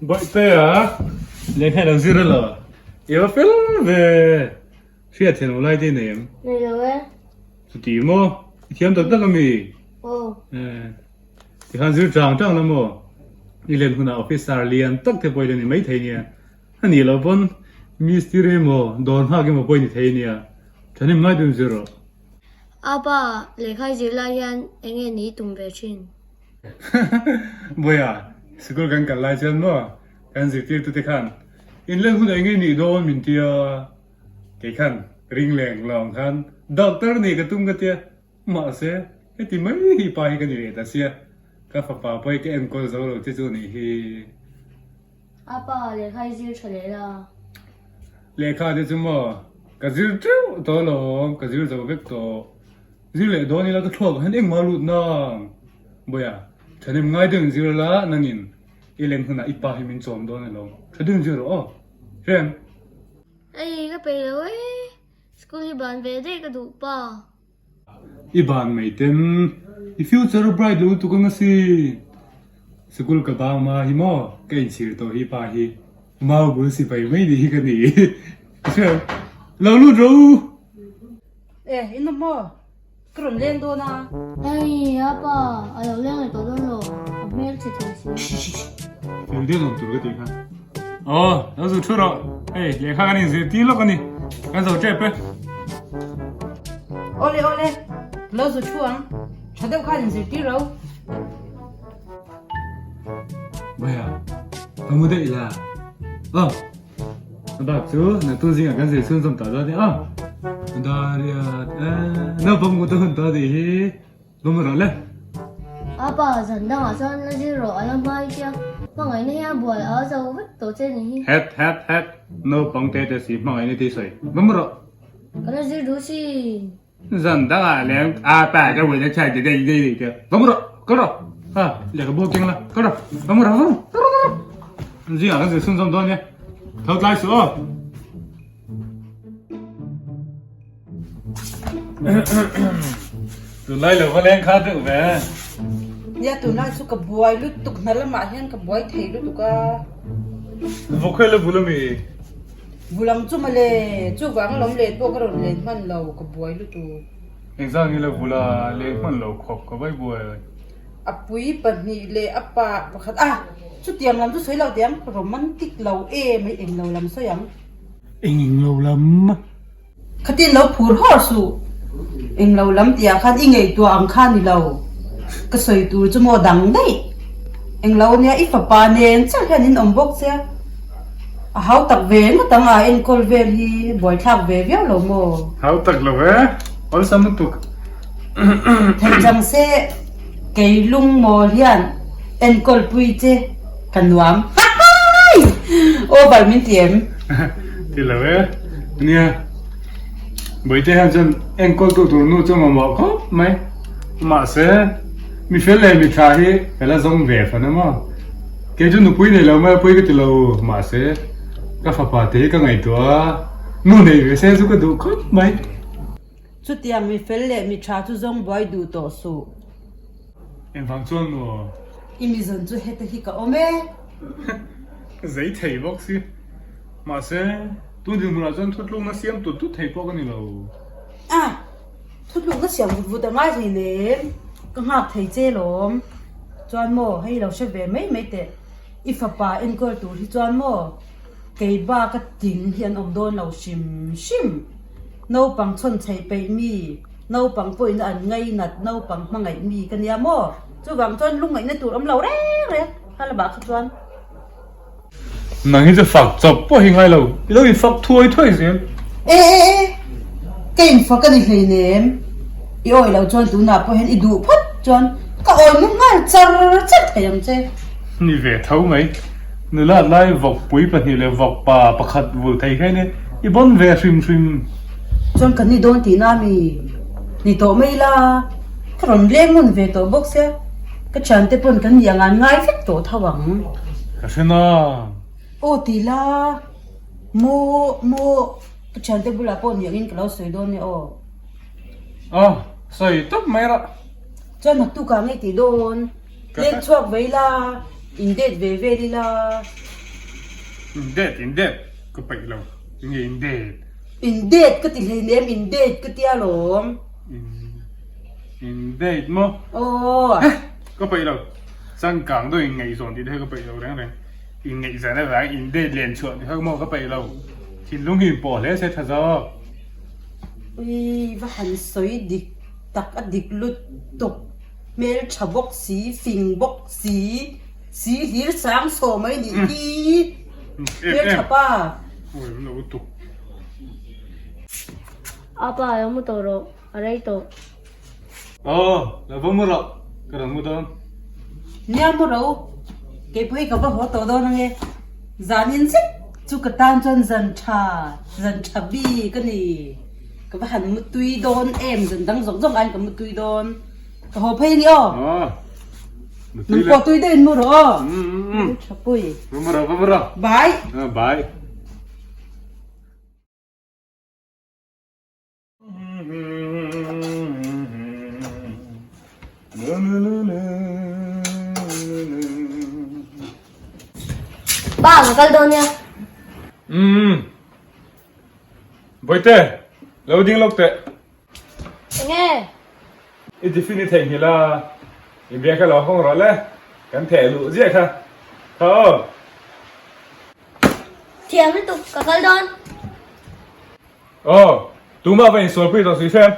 Bawihtea lehkha i lo zir elo? I va fel ve. Hriat thiam lo lai te i nei em? Nei lo e. Chuti maw? I thiam tak tak ami? Aw. Eh. Tikhan zir chang chang la maw? I len hunah officer lian tak te pawh i la ni maithei nia. A nih loh pawn mistiri emaw dawr nghak emaw pawh i ni thei nia. Thahnem ngai dun zir rawh. Apa, lehkha i zir lai hian eng nge ni i tum ve thin? Bawiha, sikul kan kal lai chuan maw kan zirtirtute khan in len hunah eng nge nih dawn min tia. Kei khan ring leng lawng khan doctor nih ka tum ka tia. Mahse, heti mai hi pa hi ka ni leh ta sia, ka fapa pawh hi ka enkawl zo lo che chu nih hi. A pa, lehkha i zir tha leh la. Lehkha te chu maw, ka zir teuh tawh alawm, ka zir zo vek tawh. Zir leh dawn ila ka thluak ah hian engmah lut nang. Bawiha, thahnem ngai deuh in zir la, nangin i len hunah i pa hi min chawm dawn alawm. Tha deuh in zir rawh aw. Hrem. Ei, ka peih lo e. School hi ban ve daih ka duh pa. I ban mai ten i future bright lo lutuk anga si. Sikul ka bang ma hi maw ka inchhir tawh hi pa hi mau bul sipai mai ni hi ka ni. Lo lut ro. E in awm maw? Ka rawn leng dawn a. Hei a pa, a lo leng leh tawh dawn lo, a hmel chhe thei si. Fel deuh awm tur ka tih kha. Aw, lo zu thu rawh. Hei, lehkha kan inzirtir lawk a ni. Kan zo tep e. Awle awle, lo zu thu ang. Tha deuh khan inzirtir ro. Bawiha, ka mu daih la. Aw. A bak chu naktuk zingah kan zir chhunzawm tah dawn nia aw. Dariat e naupang hmuh te hun tawh tih hi lawm rawh le. Apa zan dangah chuan la zir rawh a la hmai tia hmangaihna hian buai a zo vek tawh che ni hi. Het het het naupang te te si hmangaihna tih sawi lawm rawh. Ka la zir duh sin. Zan dangah leng a pa ka buai na chai te dei dei dei te vang rawh kal rawh ha lehkhabu keng la kal rawh vang rawh vang rawh kal rawh zingah kan zir chhunzawm dawn nia tho tlai suh aw tunlai lo va leng kha deuh ve Nia tunlai chu ka buai lutuk hna lamah hian ka buai thei lutuk a. Vawkhawi la bul ami. Vulang chu mawle, chuvang alawm let pawh ka rawn len hman lo, ka buai lutuk. Engzah nge la vula len hman lo khawp ka vai buai. A pui pahnih leh a pa pakhat a, chutiang lam chu sawi lo teh ang, romantic lo em mai eng lo lam sawi ang. Eng eng lo lam? Khatin lo phur hawr suh. Eng lo lam tih ah khan i ngaihtuah ang kha ni lo. Ka sawi tur chu maw dang daih. Eng lo nia i fapa nen chiah hian in awm bawk che. A hau tak ve ngawt ang a enkawl vel hi buaithlak ve viau lo maw? Hau tak lo e, awlsam lutuk. Theih chang se kei lungmawl hian enkawl pui che ka nuam. Hahai! Over min ti em? Ti lo e. Nia, Bawihte hian chuan enkawl tu tur nu chu mamawh khawp mai. Mahse, mi fel leh mi tha hi ka la zawng ve fan a maw. Kei chu nupui nei lo mai a pawi ka ti lo. Mahse, ka fapa te hi ka ngaihtuah a, nu nei ve se chu ka duh khawp mai. Chutiang mi fel leh mi tha chu zawng buai duh tawh suh. Engvang chuan maw? I mi zawn chu heta hi ka awm e. Ka zei thei bawk si. Mahse, tun dinhmunah chuan thutlukna siam tut tut thei pawh ka ni lo. A, thutlukna siam vut vut a ngai hlei nem. Ka nghak thei che lawm. Chuan maw, hei lo hre ve mai mai teh. I fapa enkawl tur hi chuan maw, kei bak a ting hi an awm dawn lo hrim hrim. Naupang chhawn chheih peih mi, naupang pawhin an ngainat, naupang hmangaih mi ka nia maw? Chuvang chuan lungngaihna tur awm lo reng reng kha lamah kha chuan. Nang hi chu fak chawp pawh hi ngai lo, i lo infak thuai thuai zel. E e e, ka infak a ni hleinem, i awi loh chuan tunah pawh hian i duh phawt chuan ka awi mu nghal char char thei ang che. Ni ve tho mai. Nula lai vawkpui pahnih leh vawkpa pakhat vul thei hian i bawn ve hrim hrim. Chuan kan ni dawn tihna mi ni tawh mai la, ka rawn leng ngun ve tawh bawk sia, ka thiante pawn kan nih ang an ngai vek tawh tho ang. Ka hre na. Aw ti la, maw maw ka thiante bulah pawh ni angin ka lo sawi dawn nia aw. Aw, sawi tawp mai rah. Chuan naktukah ngei tih dawn. Leng chhuak vei la, in date ve vel ila. In date in date ka peih lo. Enge in date? In date ka ti hleinem in date ka tia lawm. In in date maw? Aw. Heh ka peih lo. Changkang deuh in ngaihzawn tih te kha ka peih lo reng reng. In ngaihzan avang in date len chhuah tih kha maw ka peih lo. Thinlung hi in pawh hle se tha zawk. Ui va han sawi dik tak a dik lutuk. Hmeltha bawk si, fing bawk si, si hlir sang saw mai nih hi. Hmeltha pa. Ui lo lutuk. Apa lo mu tawh rawh, a rei tawh. Aw, lo va mu rawh, ka rawn mu dawn. Nia mu ro, keipawh hi ka va haw tawh dawn ange. Zanin zet chu ka tan chuan zan tha, zan tha bik a ni. Ka va han mu tui dawn em, zan dang zawng zawng aiin ka mu tui dawn. Ka haw phei a ni aw. Nang pawh tui deuhin mu rawh aw. Tha pui. Va mu rawh, va mu rawh. Bye. Bye. Pa, ka kal dawn nia. Umm. Bawihte, lo ding lawk teh. Enge? I tiffin i theihnghilh a, i bia kha lo hawng rawh le, kan theh luh ziah kha. Kha aw. Thiam lutuk, ka kal dawn. Aw, tumah va insualpui tawh suih hrem.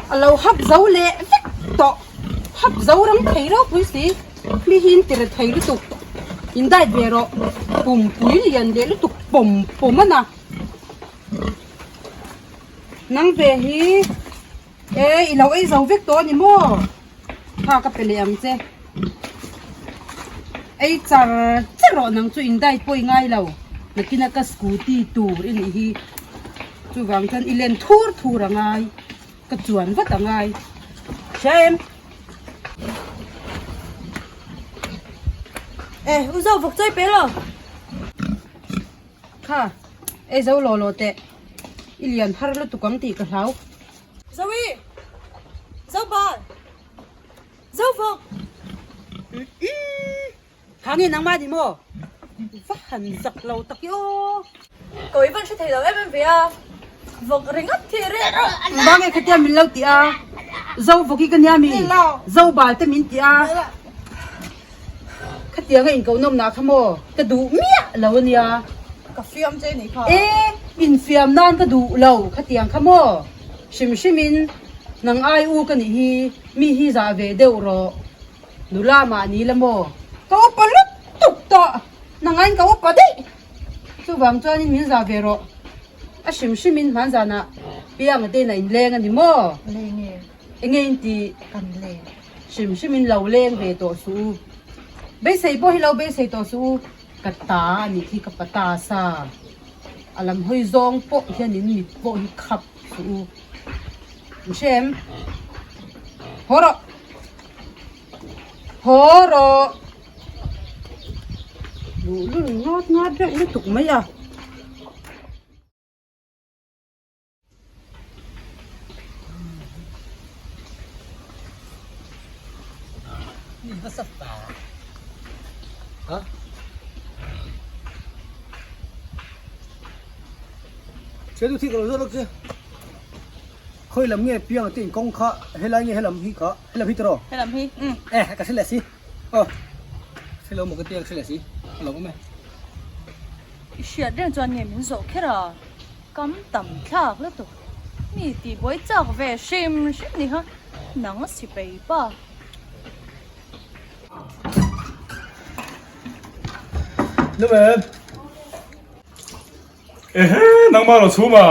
A lo hap zo leh vek tawh, hap zo ram thei ropui si, mi hi in ti re thei lutuk, in diet ve rawh, pumpui lian leh lutuk pawm pawm a na. Nang ve hi e i lo ei zo vek tawh a ni maw? Kha ka pe leh ang che. Ei char char rawh nang chu in diet pawh i ngai lo. Nakina ka scooty tur i nih hi. Chuvang chuan i len thur thur a ngai. Ka chuan vat a ngai. Hria em? E, u zo vawk chawi pe lo. Kha, ei zo law law teh. I lian har lutuk ang tih ka hlau. Zoe! Zobal! Zovawk! Kha nge nangmah ni maw? Va han zak lo tak i aw! Ka ui van hre thei lo em em ve a, vawk ringawt thi reng. Engvang nge khatia min lo ti a? Zovawk hi ka nia mi? Zobal te min ti a. Khatianga inkohnawmna kha maw ka duh miah lo a nia. Ka fiam che ni kha. E, infiam nan ka duh lo khatiang kha maw. Hrim hrimin nang ai u ka nih hi mi hi zah ve deuh rawh. Nula mahni la maw. Ka upa lutuk tawh. Nang aiin ka upa daih. Chuvang chuanin min zah ve rawh. A hrim hrimin hmanzanah Pianga te inah inleng a ni maw? Leng e. Enge in tih? Kan leng. Hrim hrim in lo leng ve tawh suh u. Beisei pawh hi lo beisei tawh suh u. Ka ta a nih khi ka pa ta sa. A lam hawi zawng pawh hian in mit pawh hi khap suh u. Min hre em? Haw rawh! Haw rawh! Luhlul ngat ngat reuh lutuk mai a. Khawi lam nge piang te inkawng kha helai nge helam hi kha helam hi tiraw helam hi um e ka hre leh si aw hre lo maw ka tia ka hre leh si ka lo awm e. I hriat reng chuan nge min zawh kher a, kam tam thlak lutuk. Mi tihbuai chak ve hrim hrim ni kha, nang a sipei pa. Num em? Ehe, nangmah lo chhum a.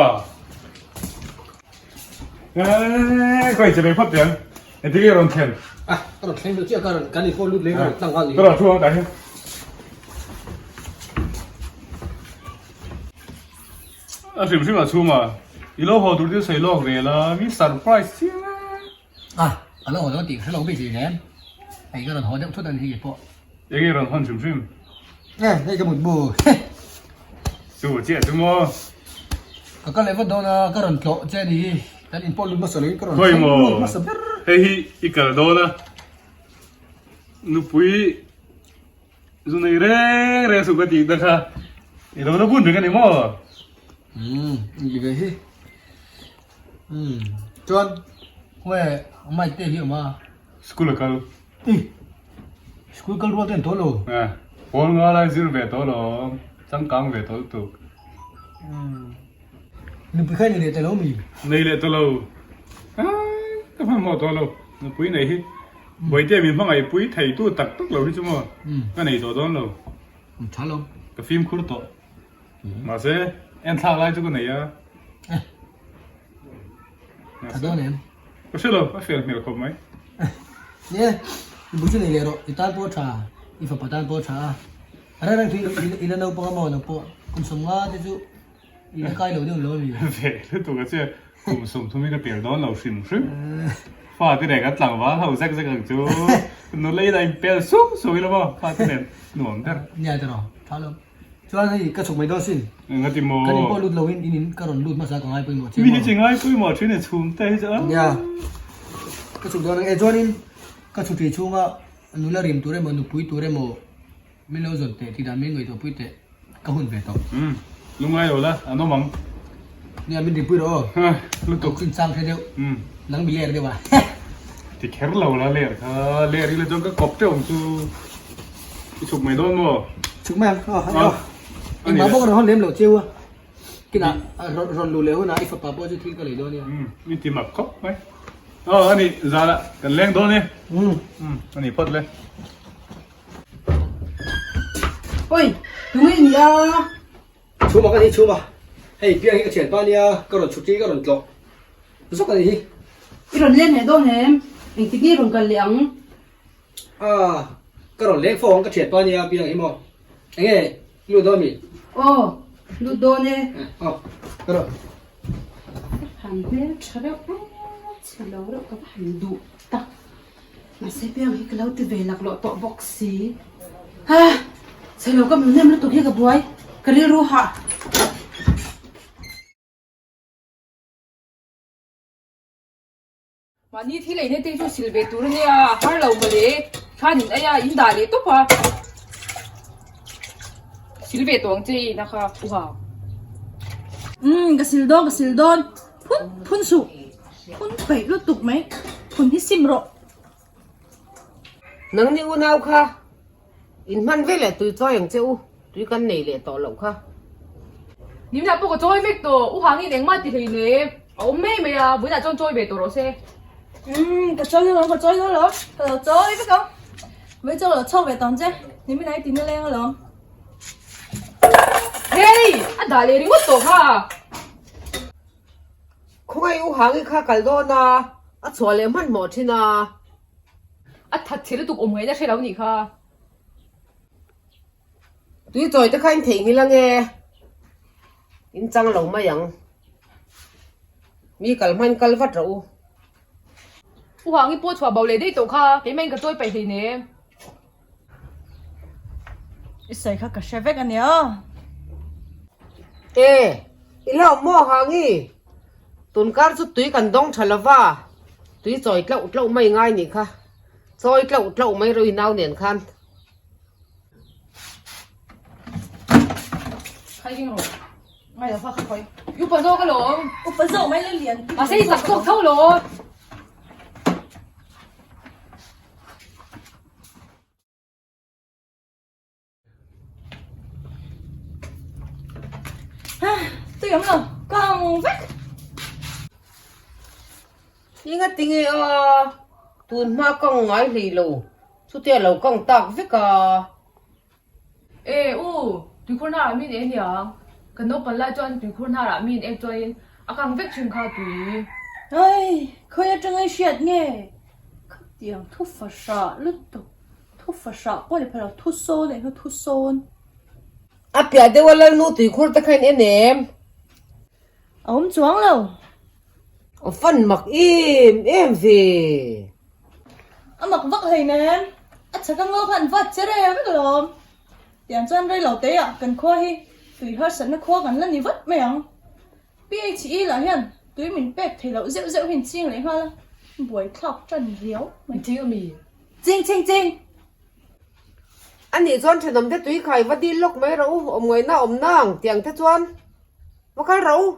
Eee, ka inche ve phawt teh ang. Engtin nge rawn thlen? Ah, ka rawn thleng deuh chiah ka rawn kan inkawl lut leh ka rawn tlang nghal ni. Ka rawn thu ang tah hian. A hrim hrim ah chhum a, i lo haw tur chu sawi lawk ve la, mi surprise chiang e. Ah, ka lo haw dawn tih ka hre lo bik hlei em. Hei ka rawn haw deuh thut a ni hi keipawh. Enge rawn hawn hrim hrim? E, hei ka mut bu. Chu chiah chu maw? Ka kal leh vat dawn a, ka rawn tlawh che a ni hi. Kan in pawh lut hmasa loin ka rawn Khawi thleng maw? lut hmasa ber. Hei hi i kal dawn a, nupui zu nei reng reng suh ka tih te kha i lo la bun reng a ni maw? Umm, i ve hi. Umm, chuan khawnge Mike te hi awm a? School a kal. I, school kal rual te an tawh lo. Eh, pawl nga lai zir ve tawh lo, changkang ve tawh lutuk. Umm, nupui kha i nei leh ta lo mi? Nei leh ta lo. Ai, ka hmanhmawh tawh lo. Nupui nei hi Bawihtea min hmangaihpui theitu tak tak lo hi chu maw ka nei tawh dawn lo. Tha lo. Ka fimkhur tawh. Mahse, en thlak lai chu ka nei a. Eh. Tha dawn em? Ka hre lo, a fel hmel khawp mai. Nia, i bul chu nei leh rawh, i tan pawh a tha, i fapa tan pawh a tha a. A reng reng chu i la naupang a maw nang pawh, kum 50 te chu i la kai lo deuh lo a mi? Ve lutuk a che, kum 30 hi ka tel dawn lo hrim hrim. Fa te nen kan tlangval ho zek zek ang chu, nula ina inpel sung sung ila maw, fa te nen nuam ber. Nia tiraw, tha lo. Chuan hei ka chhuk mai dawn sin. Enga ti maw? Kan in pawh lut lo in in in ka rawn lut hmasa ka ngai pawimawh che maw? Mi hi chi ngai pawimawh thin e chhum te hi chu a. Nia. Ka chhuk dawn ang e chuan in ka chhuk thei chhunga nula rim tur emaw nupui tur emaw min lo zawn teh tih dan min ngaihtuah pui teh ka hun ve tawh. Umm lungngai lo la an awm ang. Nia min rim pui rawh aw. Ha lutuk. Chin chang hre deuh. Umm. Nang mi ler deuh a. Ti kher lo la ler kha ler ila chuan ka kawp teuh ang chu. I chhuk mai dawn maw? Chhuk mai ang, aw aw. Engmah pawh ka rawn hawn lem loh cheu a. Kinah rawn luh leh hunah i fapa pawh chu thil ka lei dawn nia. Umm, min ti mak khawp mai. Aw a ni, zanah kan leng dawn e. Umm. Umm, a ni phawt le. Oi, tunge i nia? Chhuma ka ni chhuma. Hei piang hi ka thianpa nia, ka rawn chhuk hi ka rawn tlawh zawk a ni hi. I rawn leng leh dawn em? Engtik nge i rawn kal leh ang? Ah, ka rawn leng fo ang ka thianpa nia piang hi maw. Enge, i lut dawn mi? Aw, lut dawn e. Aw, ka rawn. Ka han hmel tha reuh a, chhe lo reuh ka va han duh tak. Mahse piang hi ka lo ti ve laklawh tawh bawk si. Ha, chhe lo ka hmu nem lutuk hi ka buai, ka rilru hah. Mahni thil ei na te chu sil ve tur a nia, a har lo mawle, khan in ei a, in dah leh tawp a, sil ve tawh ang che i na kha u ha. Umm ka sil dawn ka sil dawn, phun phun suh, phun peih lutuk mai, phun hi sim rawh. Nangni unau kha in hman ve leh tui chawi ang che u, tui kan nei leh tawh loh kha. Nimnah pawh ka chawi vek tawh, u hangin engmah ti hlei nem, a awm mai mai a, vawiinah chuan chawi ve tawh rawh se. Umm ka chawi dawn lo, ka chawi dawn lo, ka lo chawi vek ang, vawiin chu ka lo chhuak ve tawh ang che, nimin ah i ti nileng alawm. Hey! A dah leh ringawt tawh kha. Khawngaih u hangi kha kal dawn a, a chhuah leh hmanhmawh thin a. A that chhe lutuk awm ngaihna hre lo nih kha. Tui chawi te kha in theihnghilh ange, in chang lo mai ang. Mi kal hmain kal vat rawh u. U hangi pawh chhuah bo leh daih tawh kha, keimah in ka chawi paih hleinem. I sawi kha ka hre vek a nia. E, i hlauh maw Hangi? Tunkar chu tui kan dawng tha lova, tui chawi tlauh tlauh mai ngai nih kha. Chawi tlauh tlauh mai rawh i nau nen khan. Khai ding rawh. Ngai lo kha kha khawi. I upa zawk alawm. Upa zawk mai la lian. Mahse i zak zawk tho lo. Tui awm lo, ka ang vek. Inga tinge a, tun hma kang ngai hlei lo, chutia lo kang tak vek a. E u, tuikhur hnarah min e niang, kan naupang lai chuan tuikhur hnarah min ek chuain a kang vek thin kha tui. Ai, khawi atanga i hriat nge? Khatiang thu fahrah lutuk, thu fahrah pawh ni phalo, thu sawn eh hnu thu sawn. A piah deuh a Lalnu tuikhur te kha in en em? A awm chuang lo. A fan mak em em ve. A mak vak hleinem, a chhak a ngaw khan vat che reng vek alawm. Tiang chuan rei lo te ah kan khua hi tui harsatna khua kan la ni vat mai ang. PHE lah hian. Tui min pek thei loh zeuh zeuh hi in ching leh nghal a, buaithlak tan riau mai. Ching a mi? Ching ching ching! A nih chuan thenawm te tui khai va dil lawk mai rawh u, awm ngaihna awm nang tiang te chuan va kal rawh u.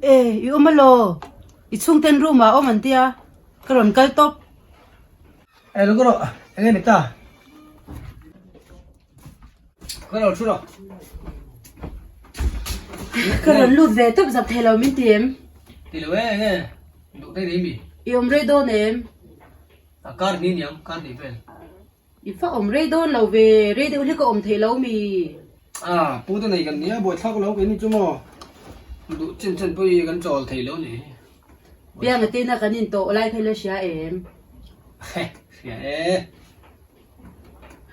E, i awm alaw? I chhungten room ah awm an tia, ka rawn kal tawp. E lo ka rawh, enge ni ta? Ka lo thu rawh. Ka rawn lut ve tawp zak thei lo min ti em? Ti lo e, enge duh te nei mi? I awm rei dawn em? A kar ni niang, kar ni vel. I fa awm rei dawn lo ve, rei deuh hlek a awm thei lo mi? A, pu te nei kan nia, buaithlak lo keini chu maw? Duh chen chen pawh hi kan chawl thei lo ni. Pianga te na kan in tawh lai kha i la hria em? Hria e.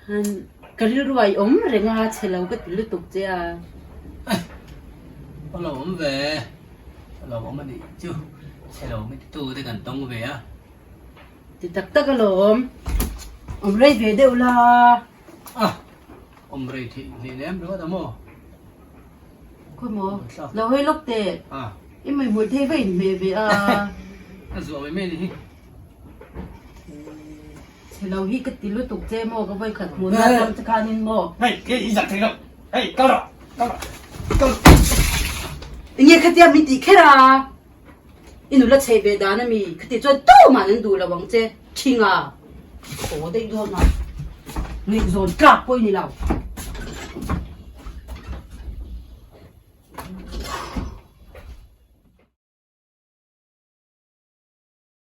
Han, ka rilru a i awm reng a, chhe lo ka ti lutuk che a. Ka lo awm ve, ka lo awm a nih chu, chhe lo mi titu te kan tawng ve a. Ti tak tak alawm, awm rei ve deuh la. A, awm rei theih hlein em ringawt a maw? Khawi maw? Lo hawi lawk teh. I mei hmul thei va inhmeh ve a. A zuah mai mai a nih hi. Chhe lo hi ka ti lutuk che maw ka vawi khat hmuh na chuan che khanin maw. Hei kei i zak thei lo. Hei kal rawh kal rawh kal. Enge khatia min tih kher a? I nula chheih ve dan a mi? Khati chuan tumah an duh lo ang che. Thinga. Haw daih dawn a. Ngaihzawn tlak pawh i ni lo.